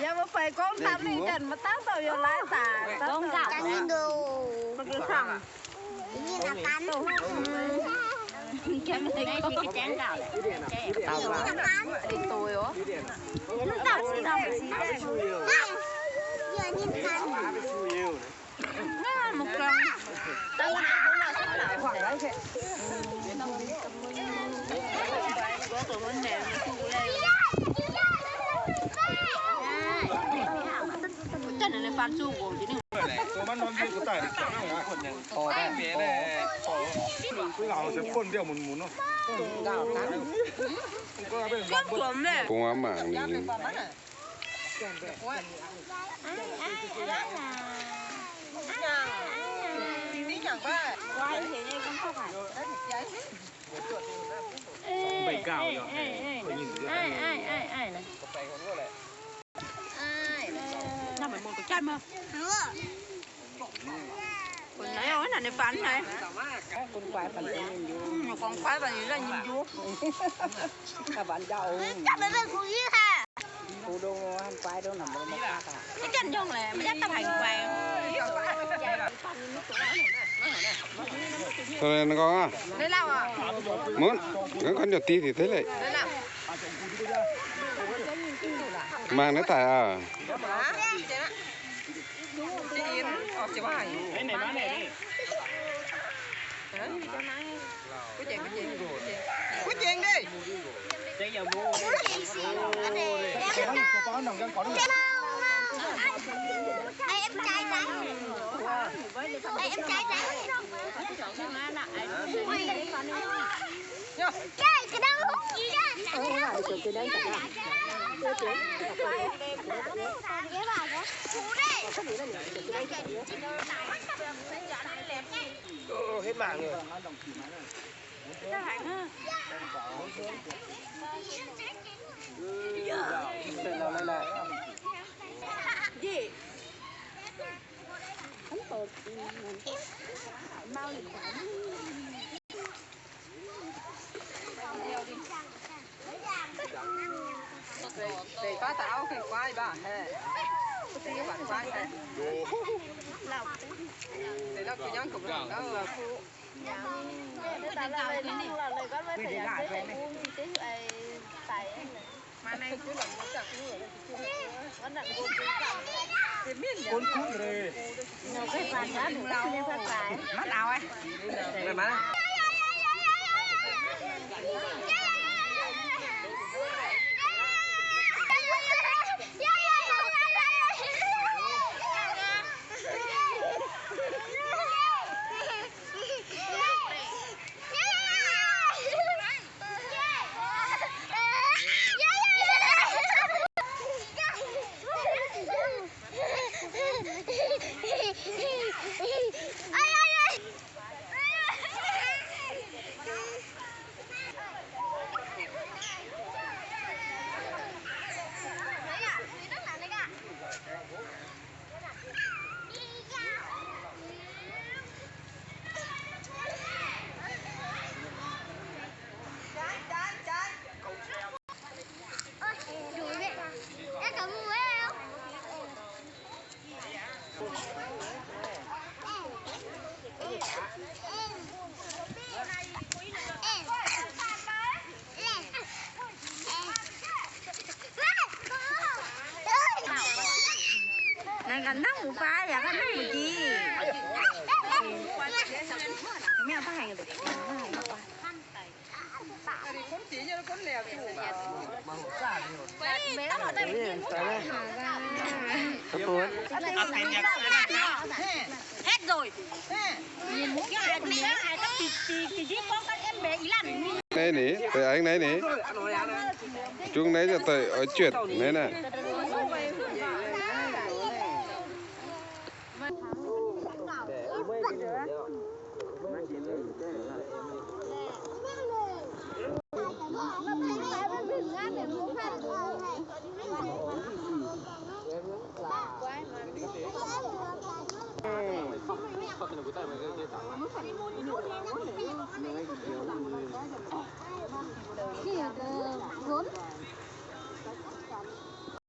Yaac mbuo fai gorngv daaih mingh ganh maiv dauh dauh yaac laaix daaih. Gorngv daaih. Bung aqv mangc ninh. Mangc naaiv daaih aac. Hết mạng rồi. Bác tao áo cái quái bà hè. Cái bạn quái hè. Để nó cứ nhắn cùng nó. Naaiv ganh hnangv mbuo fai yaac ganh hnangv mbuo jiex. Mienh fai haic. Hết rồi. Naaiv nỉ, deix aengx naaiv nỉ. Zungv naaiv yaac deix oix juetc naaiv naaic. Vốn.